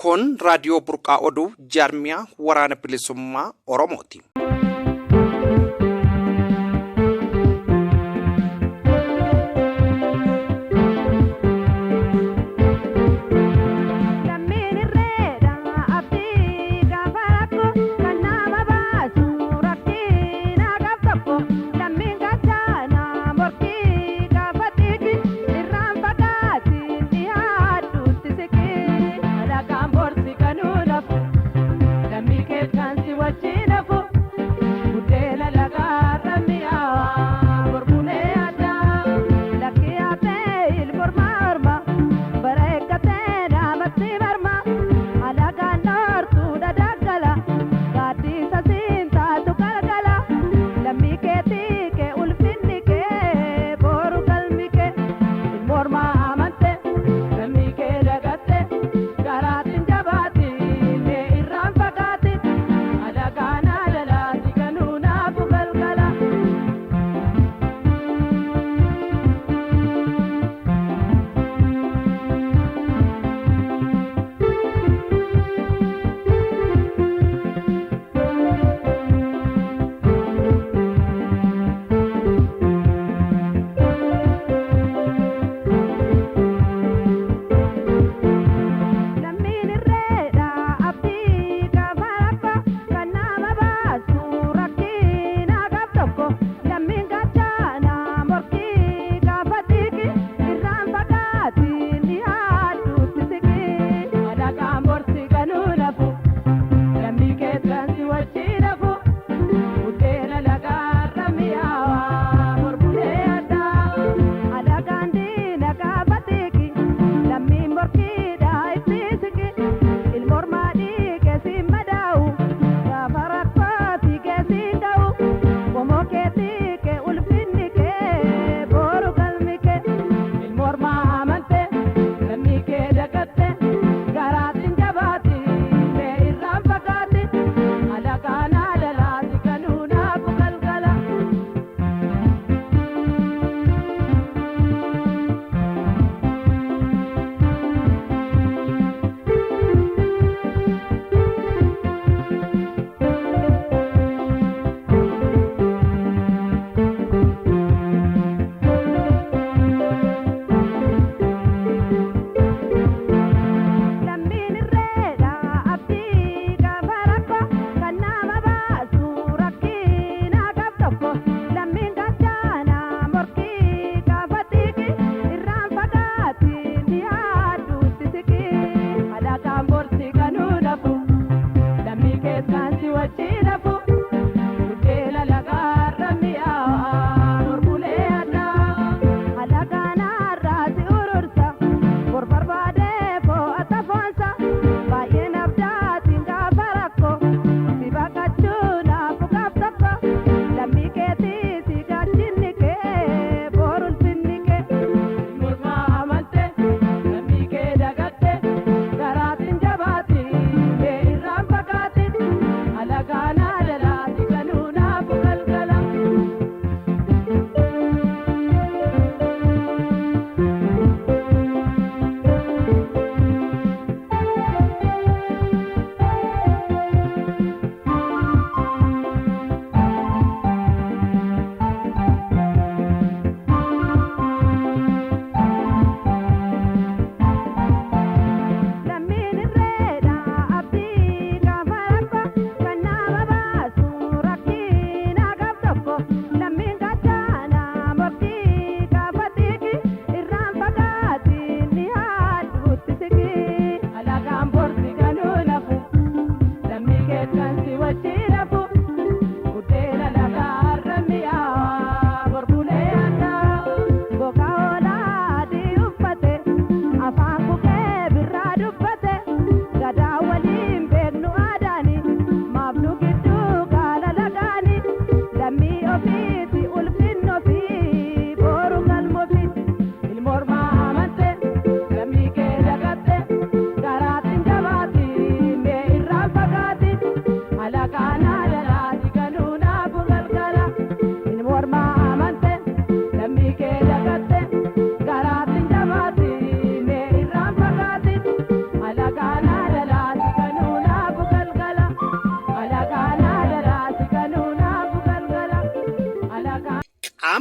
Kun raadiyoo Burqaa Oduu jaarmiyaa Waraana Bilisummaa Oromooti. Lammiin irreedha abdii gaafa rakkoo kan nama baasu rakkina gaaf tokko lammiin gaachana morkii gaafa xiiqi irraan fagaatiin dhiyaadhuutti siqi. Alagaan borsi kanuu nafu lammii keef kan si wajjin hafu.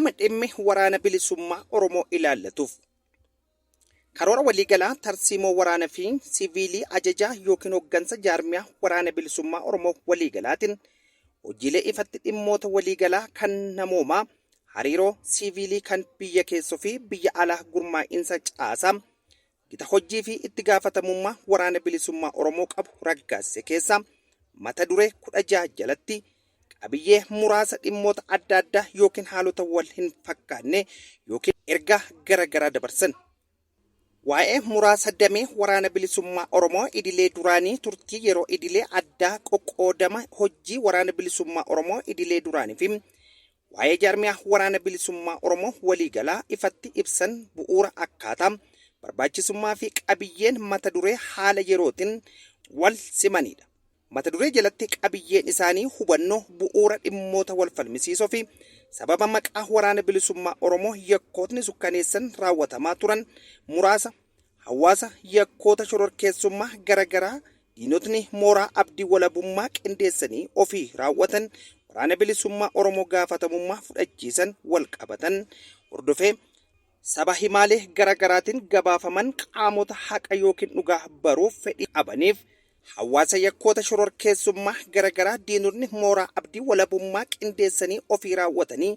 Qaama dhimmi Waraana Bilisummaa Oromoo ilaallatuuf. Karoora waliigalaa tarsiimoo waraana fi siviilii ajajaa yookiin hoggansa jaarmiyaa Waraana Bilisummaa Oromoo waliigalaatiin hojiilee ifatti dhimmoota waliigalaa kan namoomaa, hariiroo siiviilii kan biyya keessoo fi biyya alaa gurmaa'insa caasaa, gita hojii fi itti gaafatamummaa Waraana Bilisummaa Oromoo qabu raggaasise keessaa mata duree 16 jalatti qabiyyee muraasa dhimmoota adda addaa yookiin haalota wal hin fakkaanne yookiin ergaa gara garaa dabarsan. Waa'ee muraasa damee Waraana Bilisummaa Oromoo idilee duraanii turtii yeroo idilee addaa qoqqoodama hojii Waraana Bilisummaa Oromoo idilee duraanii fi waa'ee jaarmiyaa Waraana Bilisummaa Oromoo waliigalaa ifatti ibsan bu'uura akkaataa barbaachisummaa fi qabiyyeen mata duree haala yerootiin wal simanidha. Mata duree jalatti qabiyyeen isaanii hubannoo bu'uura dhimmoota wal falmisiisoo fi sababa maqaa Waraana Bilisummaa Oromoo yakkootni sukkaneessan raawwatamaa turan muraasa hawaasa yakkoota shororkeessummaa gara garaa diinotni mooraa abdii walabummaa qindeessanii ofii raawwatan Waraana Bilisummaa Oromoo gaafatamummaa fudhachiisan wal qabatan hordofee saba himaalee gara garaatiin gabaafaman qaamota haqa yookiin dhugaa baruuf fedhii qabaniif hawaasa yakkoota shororkeessummaa gara garaa diinotni mooraa abdii walabummaa qindeessanii ofii raawwatanii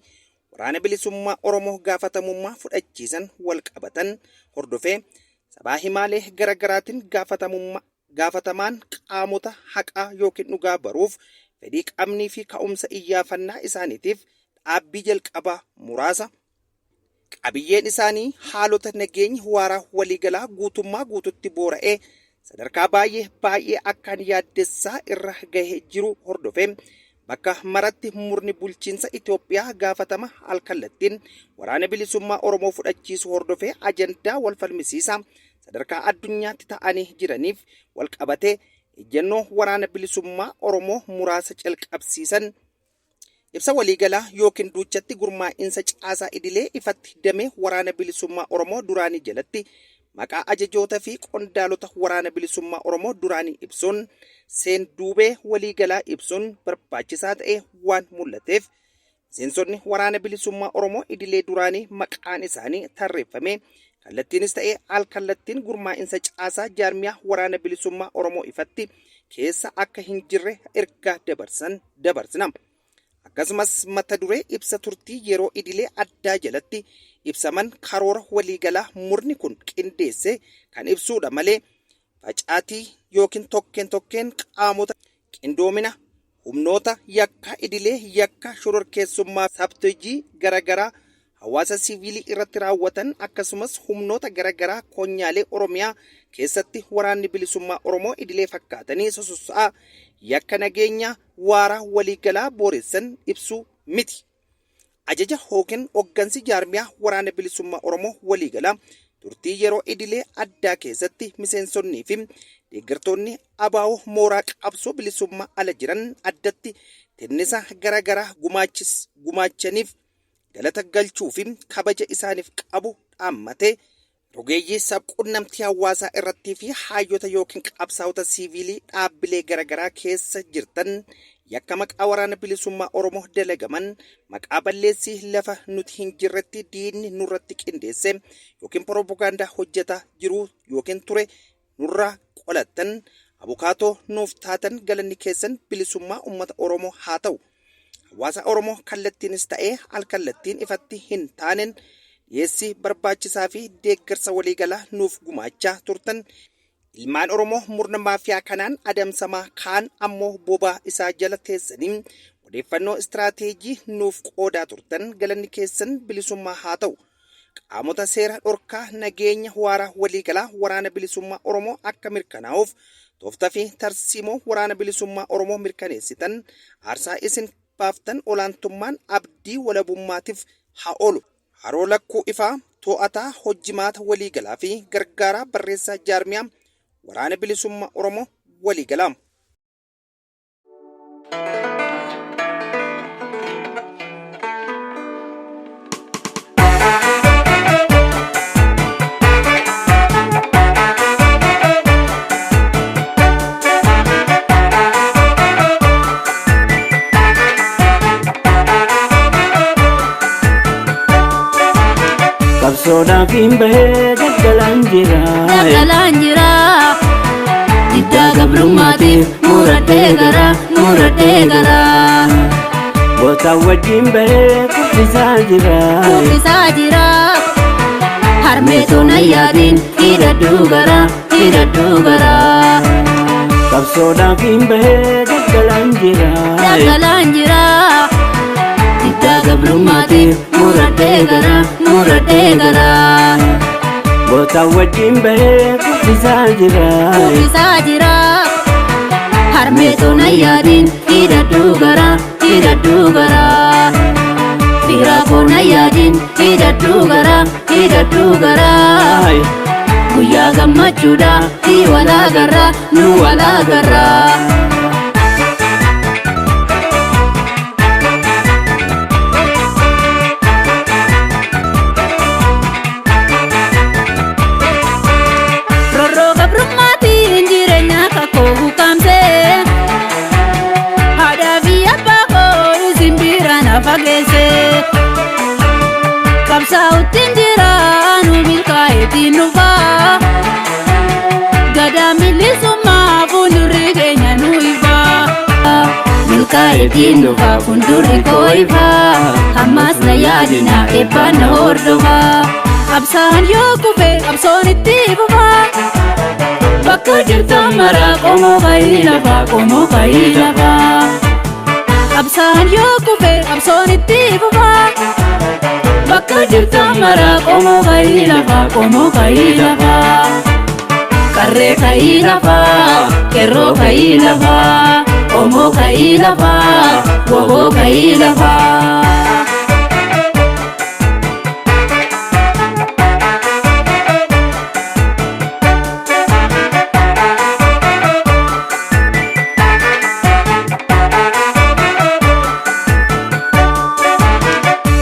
Waraana Bilisummaa Oromoo gaafatamummaa fudhachiisan wal qabatan hordofee sabaa himaalee gara garaatiin gaafatamummaa gaafatamaan qaamota haqaa yookiin dhugaa baruuf fedhii qabnii fi ka'umsa iyyaafannaa isaaniitiif dhaabbii jalqabaa muraasa qabiyyeen isaanii haalota nageenyi waaraa waliigalaa guutummaa guututti boora'ee sadarkaa baay'ee baay'ee akkaan yaaddessaa irra gahee jiru hordofee bakka maratti murni bulchiinsa Itoophiyaa gaafatama alkallattiin Waraana Bilisummaa Oromoo fudhachiisu hordofee ajandaa wal falmisiisaa sadarkaa addunyaatti ta'anii jiraniif wal qabatee ejjennoo Waraana Bilisummaa Oromoo muraasa calqabsiisan. Ibsa waliigalaa yookiin duuchatti gurmaa'insa caasaa idilee ifatti damee Waraana Bilisummaa Oromoo duraanii jalatti maqaa ajajoota fi qondaalota Waraana Bilisummaa Oromoo duraanii ibsuun seen-duubee waliigalaa ibsuun barbaachisaa ta'ee waan mul'ateef miseensonni Waraana Bilisummaa Oromoo idilee duraanii maqaan isaanii tarreeffame kallattiinis ta'ee al-kallattiin gurmaa'insa caasaa jaarmiyaa Waraana Bilisummaa Oromoo ifatti keessa akka hin jirre ergaa dabarsan dabarsina. Akkasumas mata duree ibsa turtii yeroo idilee addaa jalatti ibsaman karoora waliigalaa murni kun qindeesse kan ibsuudha malee facaatii yookiin tokkeen tokkeen qaamota qindoomina humnoota yakkaa idilee yakka shororkeessummaa sabtojii garagaraa hawaasa siiviilii irratti raawwatan akkasumas humnoota garagaraa koonyaalee Oromiyaa keessatti Waraanni Bilisummaa Oromoo idilee fakkaatanii sosossa'aa yakka nageenya waaraa waliigalaa booressan ibsuu miti. Ajaja hookin hoggansi jaarmiyaa Waraana Bilisummaa Oromoo waliigalaa turtii yeroo idilee addaa keessatti miseensonnii fi deeggartoonni ABO mooraa qabsoo bilisummaa ala jiran addatti tinnisa garagaraa gumaachaniif galata galchuu fi kabaja isaaniif qabu dhaammatee, rogeeyyii sab-qunnamtii hawaasaa irrattii fi haayyota yookiin qabsaa'ota siiviilii dhaabbilee garagaraa keessa jirtan yakka maqaa Waraana Bilisummaa Oromoo dalagaman maqaa balleessii lafa nuti hin jirretti diinni nurratti qindeesse yookiin poropogaandaa hojjetaa jiru yookiin ture nurraa qolattan abukaatoo nuuf taatan galanni keessan bilisummaa ummata Oromoo haa ta'u. Hawaasa Oromoo kallattiinis ta'ee alkallattiin ifatti hin taaneen dhiyeessii barbaachisaa fi deeggarsa waliigalaa nuuf gumaachaa turtan ilmaan Oromoo murna maafiyaa kanaan adamsamaa kaan ammoo bobaa isaa jala teessanii odeeffannoo istiraateejii nuuf qoodaa turtan galanni keessan bilisummaa haa ta'u. Qaamota seera dhorkaa nageenya waaraa waliigalaa Waraana Bilisummaa Oromoo akka mirkanaa'uuf toofta fi tarsiimoo Waraana Bilisummaa Oromoo mirkaneessitan aarsaa isin baaftan olaantummaan abdii walabummaatiif haa oolu. Haroo Lakkuu Ifaa, Too'ataa Hojjimaata Waliigalaa fi Gargaaraa Barreessaa Jaarmiyaa Waraana Bilisummaa Oromoo Waliigalaa. Qabsoodhaaf hin bahee daggalaan jira. Daggalaan jira. Diddaa gabrummaatiif muradhee garaa muradhee garaa. Gootaa wajjin bahee kuffisaa jira. Kuffisaa jira. Harmeetu na yaadin hidhadhuu garaa hidhadhuu garaa. Qabsoodhaaf hin bahee daggalaan jira. Daggalaan jira. Diddaa gabrummaatiif muradhee garaa muradhee garaa. Gootaa wajjin bahee kuffisaa jira. Kuffisaa jira. Harmeetu na yaadin hidhadhuu garaa hidhadhuu garaa. Firaa koo na yaadin hidhadhuu garaa hidhadhuu garaa. Guyyaa gammachuudha si walaagarraa nu walaagarraa. Rorroo gabrummaatiin jireenya kakoo hukaamsee haadhaa fi abbaa koo isin bira na fageesse. Qabsaa'uttiin jira nu milkaa'eetiin dhufaa gadaa milisummaa fuuldurri keenya nu ifaa. Milkaa'eetiin dhufaa fuuldurri koo ifaa ammas na yaadina eebbaan na hordofaa. Qabsaan yoo kufe qabsoon itti fufaa. Bakka jirtan maraa qomoo ka'ii lafaa qomoo ka'ii lafaa. Qabsaan yoo kufe qabsoon itti fufaa. Bakka jirtan maraa qomoo ka'ii lafaa qomoo ka'ii lafaa. Qarree ka'ii lafaa qeerroo ka'ii lafaa qomoo ka'ii lafaa goboo ka'ii lafaa.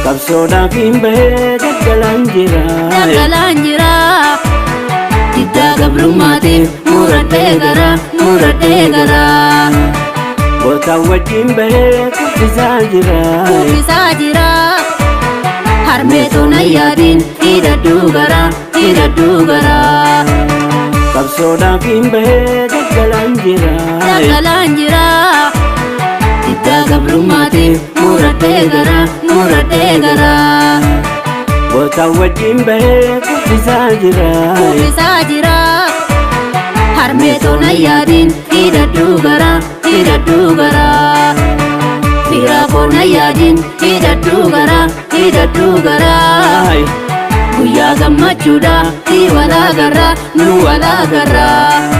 Qabsoodhaaf hin bahee daggalaan jira. Daggalaan jira. Diddaa gabrummaatiif muradhee garaa muradhee garaa. Gootaa wajjin bahee kuffisaa jira. Kuffisaa jira. Harmeetu na yaadin hidhadhuu garaa hidhadhuu garaa. Qabsoodhaaf hin bahee daggalaan jira. Daggalaan jira. Diddaa gabrummaatiif muradhee garaa muradhee garaa. Gootaa wajjin bahee kuffisaa jira. Kuffisaa jira. Harmeetu na yaadin hidhadhuu garaa hidhadhuu garaa. Firaa koo na yaadin hidhadhuu garaa hidhadhuu garaa. Guyyaa gammachuudha si walaagarraa nu walaagarraa.